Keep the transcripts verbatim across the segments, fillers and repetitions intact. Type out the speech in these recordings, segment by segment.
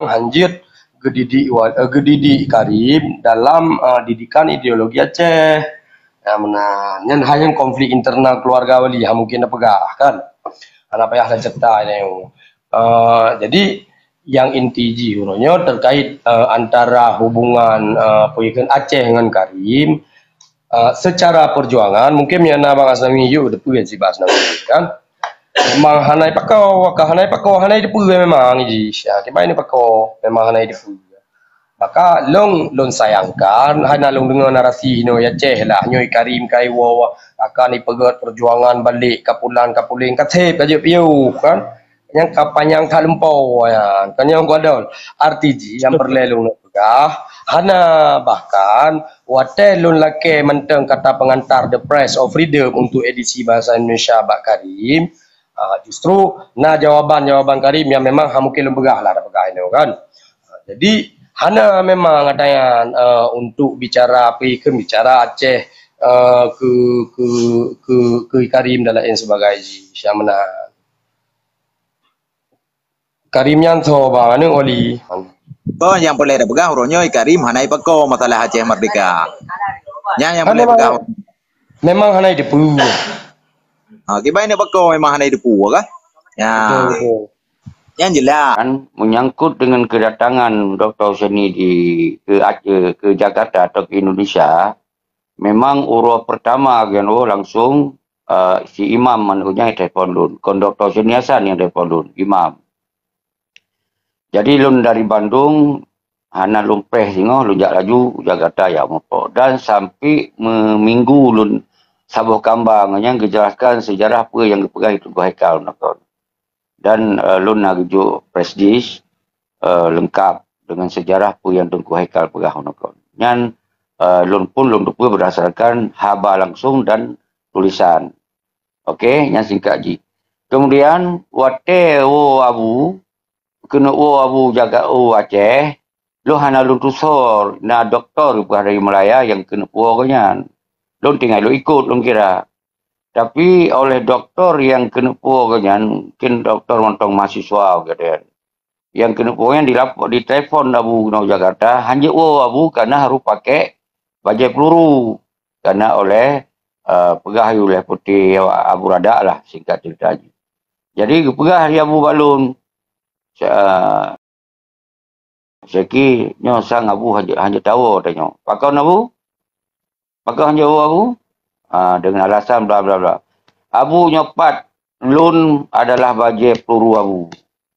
hanjeuet geudidik wa-, eh, geudidik Karim dalam, eh, didikan ideologi Aceh. Ya, meunan. Nyan hanya konflik internal keluarga wali, ha, mungkin dah peugah, kan? Hana payah lah cerita ini. Eh, jadi, yang inti jih uroe nyoe terkait, eh, antara hubungan, eh, peue kheun Aceh ngon Karim, eh, secara perjuangan, mungkin meunyo na Bang Asnawi yuk, teupeue si Bang Asnawi, kan? Memang hana ipakoe, ka hana ipakoe, hana iteupeue memang jih. Ya, kiban ipakoe, memang hana iteupeue. Maka lôn, lôn sayangkan, hana lôn deungoe narasi inoe Aceh lah, nyoe Karim ka iwoe, akan ipeugét perjuangan balek kapulan kapuleng, ka seb ka jeuet piôh, kan? Nyang ka panyang that lumpoe nyan, kan nyang gadol. Arti jih nyang peureulée lôn peugah, hana, bahkan watée lôn lakée mantong kata pengantar The Price of Freedom untuk edisi bahasa Indonesia bak Karim, ah, justru na jawaban-jawaban Karim nyang memang ha mungkin lôn peugah lah, dah peugah inoe kan. Ah, jadi hana memang ata nyan, eh, untuk bicara apa ke bicara Aceh, eh, ke, ke, ke, ke Karim dan lain sebagainya. Siapa nak? Karim nyan soe bang, aneuk wali. Kon nyang peureulée tapeugah uroe nyoe Karim hana ipakoe masalah Aceh Merdeka. Nyan nyang peureulée tapeugah. Memang hana iteupeue. Ha, kiban ipakoe memang hana iteupeue kah? Ya. Betul, betul. Nyan jelas. Dan menyangkut dengan kedatangan Doktor Huseni di, ke Aceh, ke Jakarta atau ke Indonesia, memang uroe pertama gen oh langsung, eh, si Imam aneuk nyan telepon lôn, kon Doktor Huseni Hasan nyang telepon lôn, Imam. Jadi lôn dari Bandung, hana lôn preh singoh, lôn jak laju u Jakarta jak meurumpok. Dan sampai me-, minggu lôn saboh kamba ngon nyan geujelaskan sejarah peue nyang geupeugah Teungku Haikal ngon kon. Dan, eh, lôn na geujok press release, eh, lengkap dengan sejarah peue nyang Teungku Haikal peugah ngon kon. Nyan, eh, lôn pun lôn teupeue berdasarkan haba langsung dan tulisan. Okey, nyan singkat jih. Kemudian, watée woe Abu, keuneuk woe Abu jaga u Aceh, lôn hana lôn tusoe, na dokto geupeugah dari Malaya nyang keuneuk puwoe gobnyan. Lôn tinggai lôn ikot, lôn kira. Tapi oleh doktor nyang keuneuk puwoe gobnyan, mungkin doktor mantong mahasiswa geutanyoe. Nyang keuneuk puwoe nyan dilapor, ditelepon Abu keunoe Jakarta, hanjeuet woe Abu karena harus pakai bajée peluru. Karena oleh, eh, peugah oleh Putih Abu Radak lah, singkat cerita jih. Jadi geupeugah lé Abu bak lôn, sa-, Seki nyoe sang Abu hanjeuet, hanjeuet tawoe tanyoe. Pakon Abu? Pakon hanjeuet woe Abu? Ah, dengan alasan bla bla bla. Abu nyoe pat lôn adalah bajée peluru Abu.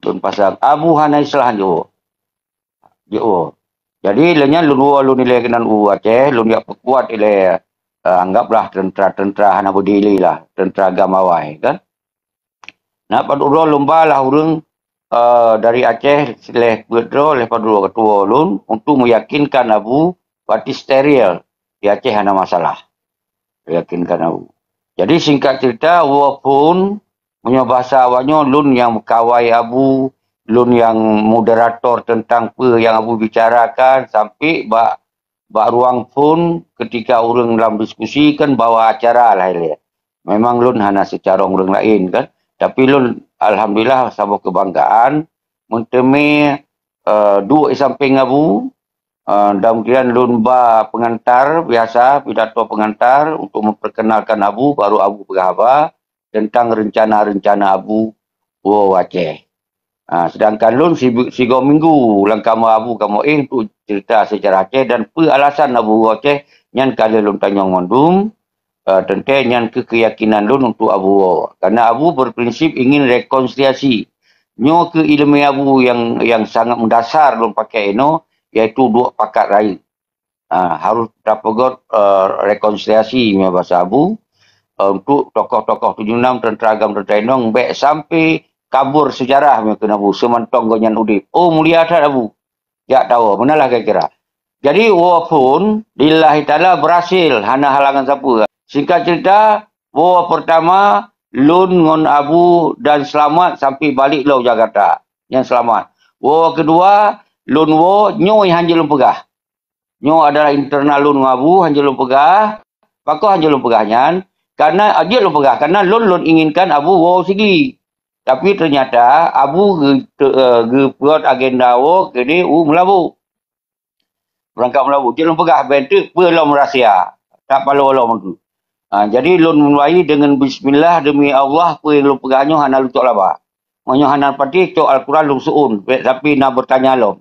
Lôn pasang. Abu hana isalah hanjeuet woe. Jeuet woe. Jadi lheueh nyan lôn woe lôn ilée keunan u Aceh, lôn jak peukuat ilée, eh, anggaplah teuntara-teuntara hana beudili lah, teuntara GAM awai kan. Na padub droe lôn ba lah ureuëng, eh, dari Aceh lhée peuet droe, lhée padub droe geutuwoe lôn untuk meyakinkan Abu Batis steril di Aceh hana masalah. Yakinkan Abu. Jadi singkat cerita, woe phon, meunyoe bahasa awak nyoe, lôn nyang kawai Abu, lôn nyang moderator tentang peue nyang Abu bicarakan, sampai bak, bak ruang phon ketika ureuëng lam diskusi kan bawa acara lah ilée. Memang lôn hana seucarông ureuëng laén kan. Tapi lôn alhamdulillah saboh keubanggaan, meuteumé, eh, duek di sampéng Abu, eh, dan kemudian lôn ba peungantar biasa, pidato peungantar untuk memperkenalkan Abu, baru Abu peugah haba tentang rencana-rencana Abu woe Aceh. Ah, sedangkan lôn sibu-, sigoe minggu lam kama Abu kamoe éh untuk cerita sejarah Aceh dan peue alasan Abu woe Aceh nyan ka lheueh lôn tanyong mandum, eh, teuntée nyan keuh keuyakinan lôn untuk Abu woe. Karena Abu berprinsip ingin rekonsiliasi. Nyoe keuh iéleumé Abu nyang, nyang sangat mendasar lôn pakai inoe, yaitu duek pakat rayeuk. Ah, harus tapeugét, eh, rekonsiliasi meunyoe bahasa Abu, eh, untuk tokoh-tokoh tujoh enam teuntara GAM teuntara inong bék sampai kabur sejarah meunyoe keu Abu seumantong gobnyan udeb. Oh, mulia that Abu. Jak tawoe, meunalah kira-kira. Jadi, woe phon, lillahi ta'ala berhasil, hana halangan sapeue. Singkat cerita, woe pertama, lôn ngon Abu dan selamat sampai balik lom Jakarta. Nyan selamat. Woe kedua, lôn woe, nyoe hanjeuet lôn peugah. Nyoe adalah internal lôn ngon Abu, hanjeuet lôn peugah. Pakon hanjeuet lôn peugah nyan? Karena, hanjeuet lôn peugah, karena lôn, lôn inginkan Abu woe sigi. Tapi ternyata Abu geu-, te-, eh, geupeuet agenda woe keudeh u Meulaboh. Beurangkat Meulaboh. Jeuet lôn peugah bèk teuk peue lom rahsia. Tak paloe lom tu. Ha, jadi lôn mulai deungon bismillah, demi Allah, peue nyang lôn peugah nyoe hana lôn cok laba. Meunyoe hana patéh, cok Al-Quran lôn seuôn, bèk tapi na beutanya lom.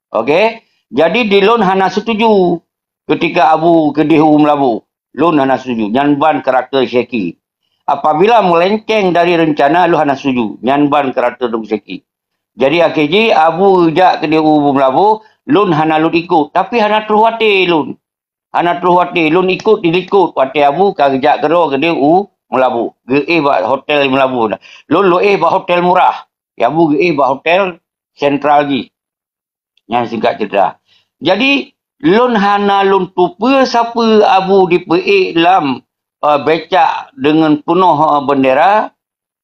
Oke? Jadi di lôn hana setuju ketika Abu keudeh u Meulaboh. Lôn hana setuju. Nyan ban karakter Syeki. Apabila melenceng dari rencana, lôn hana setuju. Nyan ban karakter Teungku Syeki. Jadi akhé jih Abu jak keudeh u Meulaboh, lôn hana lôn ikot, tapi hana troh até lôn. Hana troh até lôn ikot di likot watèe Abu ka geujak keudroe keudeh u Meulaboh. Geuéh bak hotel Meulaboh. Lôn lôn éh bak hotel murah. Ya Abu geuéh bak hotel sentral jih. Nyan singkat cerita. Jadi, lôn hana lôn tupeue sapeue Abu dipeuék lam, eh, becak deungon peunoh, eh, bendera,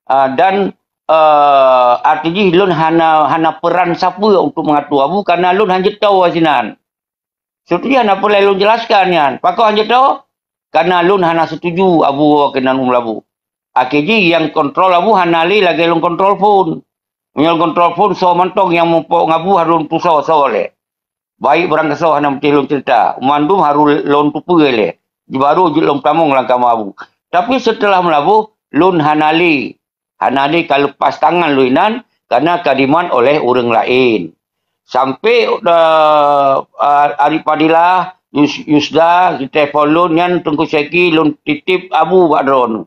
eh, dan, eh, arti jih lôn hana, hana peran sapeue untuk mengatur Abu karena lôn hana jeuet toe sinan. Seutôt jih hana peureulèe lôn jelaskan nyan. Pakon hana jeuet toe? Karena lôn hana setuju Abu woe keunan u Meulaboh. Akhé jih nyang kontrol Abu hana lé lagèe lôn kontrol phon. Meunyoe lôn kontrol phon, soe mantong nyang muphom ngon Abu harôh lôn tusoe-soe lé. Baik barangkasoe hana meusti lôn cerita. Mandum harôh lôn tupeue lé. Baru jeuet lôn tamong lam kama Abu. Tapi seuteulah Meulaboh, lôn hana lé. Hana lé ka leupas tangan lôn inan, karena ka diman oleh ureueng laén. Sampai, eh, Arif Fadilah, Yus-, Yusda, jitelepon lôn nyan Teungku Syeki lôn titip Abu bak droeneuh.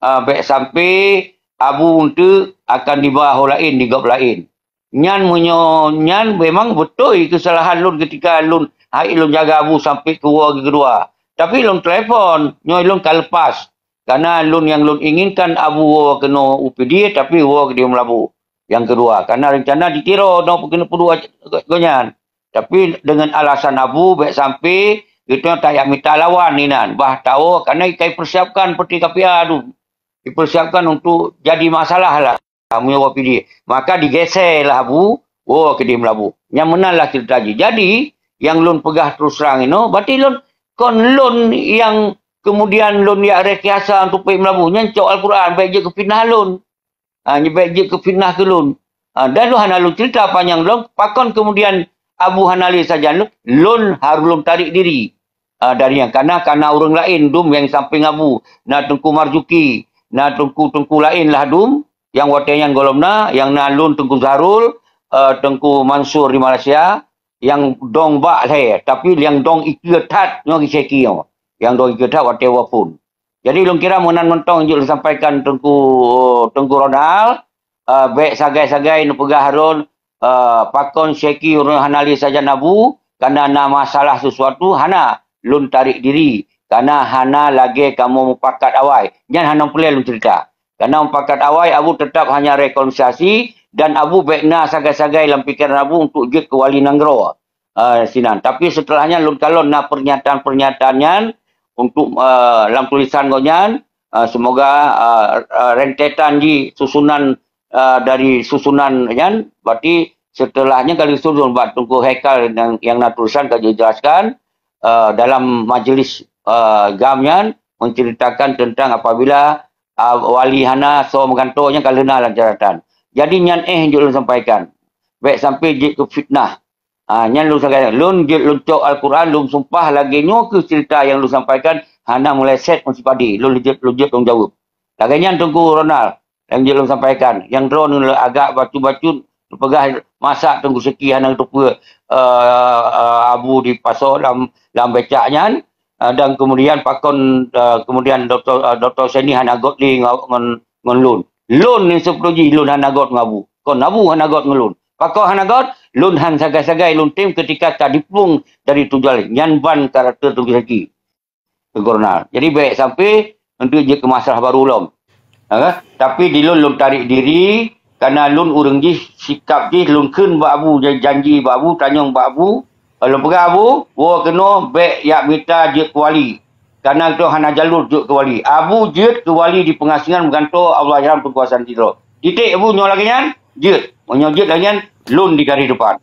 Ah, bèk sampai Abu eunteuk akan diba ho laén di gob laén. Nyan meunyoe nyan memang beutôi keusalahan lôn ketika lôn hai lôn jaga Abu sampai keu woe geukeudua. Tapi lôn telepon, nyoe lôn ka leupas. Karena lôn nyang lôn inginkan Abu woe keunoe u Pidie, tapi woe keudeh Meulaboh. Nyang keudua, karena rencana di Tiro, nyoe keuneuk peuduek gobnyan. Tapi deungon alasan Abu, bèk sampai geutanyoe tajak mita lawan inan. Bah tawoe, karena ka ipersiapkan peuti kapia tu. Ipersiapkan untuk jadi masalah lah. Meunyoe woe Pidie. Maka digeser lah Abu, woe keudeh Meulaboh. Nyang meunan lah cerita jih. Jadi, nyang lôn peugah terus terang inoe, berarti lôn, kon lôn nyang kemudian lôn jak rekayasa untuk peuék Meulaboh. Nyan cok Al-Quran, bèk jeuet keu fitnah lôn. Ha, nyan bèk jeuet keu fitnah keu lôn. Ha, dan lôn hana lôn cerita panyang lom, pakon kemudian Abu hana lé sajan lôn, lôn harôh lôn tarék diri. Ah, dari nyan, karena, karena ureueng laén dum nyang sampéng Abu, na Teungku Marzuki, na teungku-teungku laén lah dum, nyang watèe nyan gohlom na, nyang na lôn Teungku Zahrul, eh, Teungku Mansur di Malaysia, nyang dong bak lhèe, tapi nyang dong ikeue that nyoe Syeki nyoe, nyang dong ikeue that watèe wafon. Jadi lôn kira meunan mantong jeuet lôn sampaikan Teungku, Teungku Ronald, eh, bèk sagai-sagai neupeugah lôn, eh, pakon Syeki ureueng hana lé sajan Abu, karena na masalah sesuatu, hana, lôn tarék diri, karena hana lagèe kamoe mupakat awai. Nyan hana peureulèe lôn cerita. Karena mupakat awai, Abu teutap hanya rekonsiliasi, dan Abu bèk na sagai-sagai lam pikeran Abu untuk jeuet keu wali nanggroe, eh, sinan. Tapi setelah nyan lôn kalon na pernyataan-pernyataan nyan untuk, eh, lam tulisan gobnyan, eh, semoga, eh, eh, rentetan jih susunan, eh, dari susunan nyan, berarti setelah nyan ka lheueh susun bak Teungku Haikal nyang, nyang na tulisan ka dijelaskan, eh, dalam majlis, eh, GAM nyan menceritakan tentang apabila, eh, wali hana soe meugantoe nyan ka lheueh na lam catatan. Jadi nyan éh jeuet lôn sampaikan. Bèk sampai jeuet keu fitnah. Ha, nyan lôn sampaikan. Lôn jeuet lôn cok Al-Quran, lôn sumpah lagèe nyoe keuh cerita nyang lôn sampaikan hana meuleset meusipadé. Lôn jeuet, lôn jeuet lôn jaweueb. Lagèe nyan Teungku Ronald, nyang jeuet lôn sampaikan. Nyang droeneuh lôn agak bacut-bacut, peugah masa Teungku Syeki hana geuteupeue, eh, eh, Abu dipasoe lam, lam becak nyan, eh, dan kemudian pakon, eh, kemudian Doktor, eh, Doktor Seni hana göt lé ngon, ngon, ngon lôn. Lôn nyang seupôt jih lôn hana göt ngon Abu. Kon Abu hana göt ngon lôn. Pakon hana göt, lôn han sagai-sagai lôn tem ketika ka diplueng dari tujuan nyan ban karakter Teungku Syeki. Teungku Ronald. Jadi bèk sampai untuk jeuet keu masalah baru lom. Ha, kan? Tapi di lôn, lôn tarék diri, karena lôn ureueng jih, sikap jih, lôn kheun bak Abu, jan-, janji bak Abu, tanyong bak Abu. Lôn peugah Abu, woe keunoe bèk jak mita jeuet keu wali. Karena geutanyoe hana jalur jeuet keu wali. Abu jeuet keu wali di pengasingan meugantoe Allahyarham Teungku Hasan Sidroe. Titik Abu nyoe lagèe nyan, jeuet. Meunyoe jeuet lagèe nyan, lôn di garéh depan.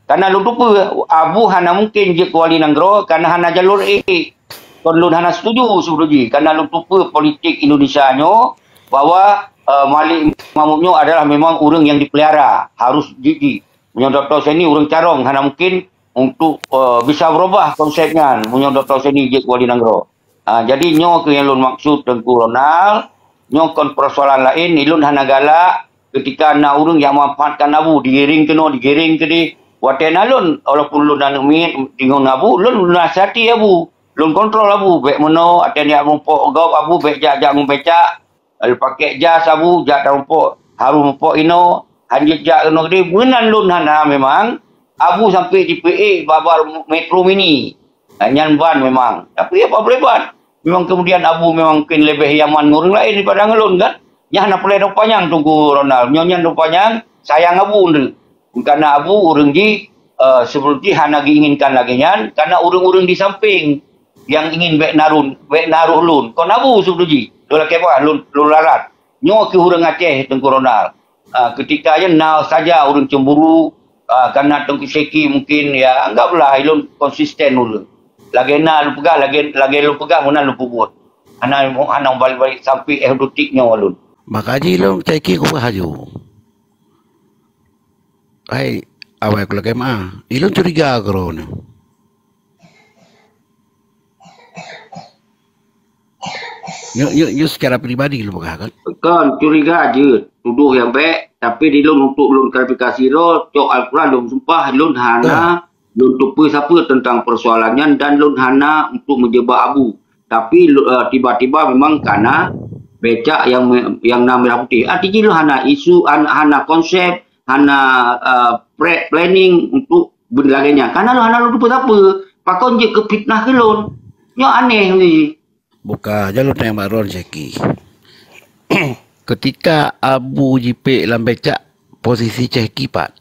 Karena lôn tupeue, Abu hana mungken jeuet keu wali nanggroe, karena hana jalur ék. Kon lôn hana setuju seubelum jih, karena lôn tupeue politik Indonesia nyoe, bahwa uh, Malik Mahmud nyoe adalah memang ureuëng yang dipelihara, harus jiji. Meunyoe Doktor Seni ureuëng carong, hana mungkin untuk uh, bisa berubah konsep nyan meunyoe Doktor Seni jeuet wali nanggroe. Uh, jadi nyoe keuh yang lôn maksud Teungku Ronald, nyoe kon persoalan lain, ilôn hana galak ketika na ureuëng yang manfaatkan Abu, digiring keunoe, digiring keudeh. Watée na lôn, walaupun lôn aneuk miet, deungon Abu, lôn nasihati Abu. Lôn kontrol Abu, bék meunoe, watée jak muphok gob Abu, bék jak-jak ngon becak. Lalu pakai jas Abu, jak tamuphok, harus muphok inoe, hanjeuet jak keunoe keudeh. Meunan lôn hana memang, Abu sampai jipeuék bak-bak Metro Mini. Nyan ban memang. Tapi apa boleh buat? Memang kemudian Abu memang mungkin lebih yaman ngon ureuëng lain daripada ngon lôn kan? Nyan hana peureulée dong panyang Teungku Ronald. Nyoe nyan dong panyang sayang Abu ndeuk. Karena Abu ureuëng jih uh, seperti hana diinginkan lagi nyan karena ureuëng-ureuëng di samping yang ingin bék narun, bék naruh lôn. Kon Abu seperti jih. Lôn lakée bah, lôn, lôn larat. Nyoe keuh ureuëng Aceh Teungku Ronald. Ah, ketika nyan na saja ureuëng cemburu, ah, karena Teungku Syeki mungkin, ya, anggaplah ilôn konsisten ureuëng. Lagée na lôn peugah, lagée, lagée lôn peugah, meunan lôn peubuet. Hana, hana balik-balik sampai eh detik nyoe lôn. Maka jih lôn Syeki kupeugah laju. Hai, awai kulakée meu'ah. Ilôn curiga keudroe nyoe. Nyoe, nyoe, nyoe secara pribadi lôn peugah kan? Kon, curiga jeuet. Tudoh nyang bék, tapi di lôn untuk lôn klarifikasi droe, cok Al-Quran lôn sumpah, lôn hana, lôn teupeue sapeue tentang persoalan nyan dan lôn hana untuk meujebak Abu. Tapi, eh, tiba-tiba memang kana becak yang me-, yang na merah putih. Arti jih lôn hana isu, han-, hana konsep, hana, eh, pre-, planning untuk benda lagée nyan. Kana lôn hana lôn teupeue sapeue. Pakon jeuet keu fitnah keu lôn. Nyoe aneh ni. Buka jalur tanyong bak droe Syeki. Ketika Abu jipék lam becak, posisi Syeki pat?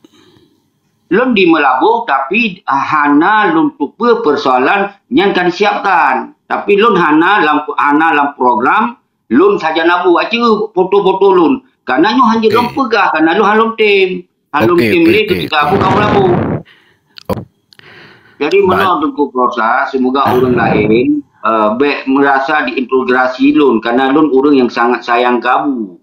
Lôn di Meulaboh, tapi hana lôn teupeue persoalan nyan ka disiapkan. Tapi lôn hana lam, hana lam program lôn sajan Abu. Aci foto-foto lôn. Karena nyoe hana lôn peugah, karena lôn hana lôn tem. Hana lôn tem lé ketika Abu ka Meulaboh. Jadi meunoe Teungku Prosa, semoga ureuëng laén uh, bék merasa diintegrasi lôn karena lôn ureuëng yang sangat sayang ke Abu.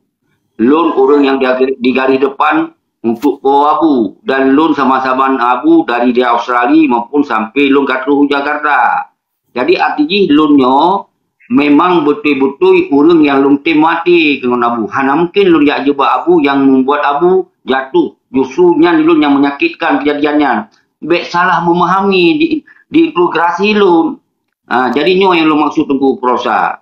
Lôn ureuëng yang di, di garis depan untuk po Abu dan lôn sama-sama Abu dari di Australia maupun sampai lôn ka troh u Jakarta. Jadi arti jih lôn nyoe memang beutôi-beutôi ureuëng yang lôn tem maté ngon Abu. Hana mungkin lôn jak jebak Abu yang membuat Abu jatuh. Justru nyan lôn yang menyakitkan kejadian nyan. Bék salah memahami di, diintegrasi lôn. Ha, jadi nyoe yang lôn maksud Teungku Prosa.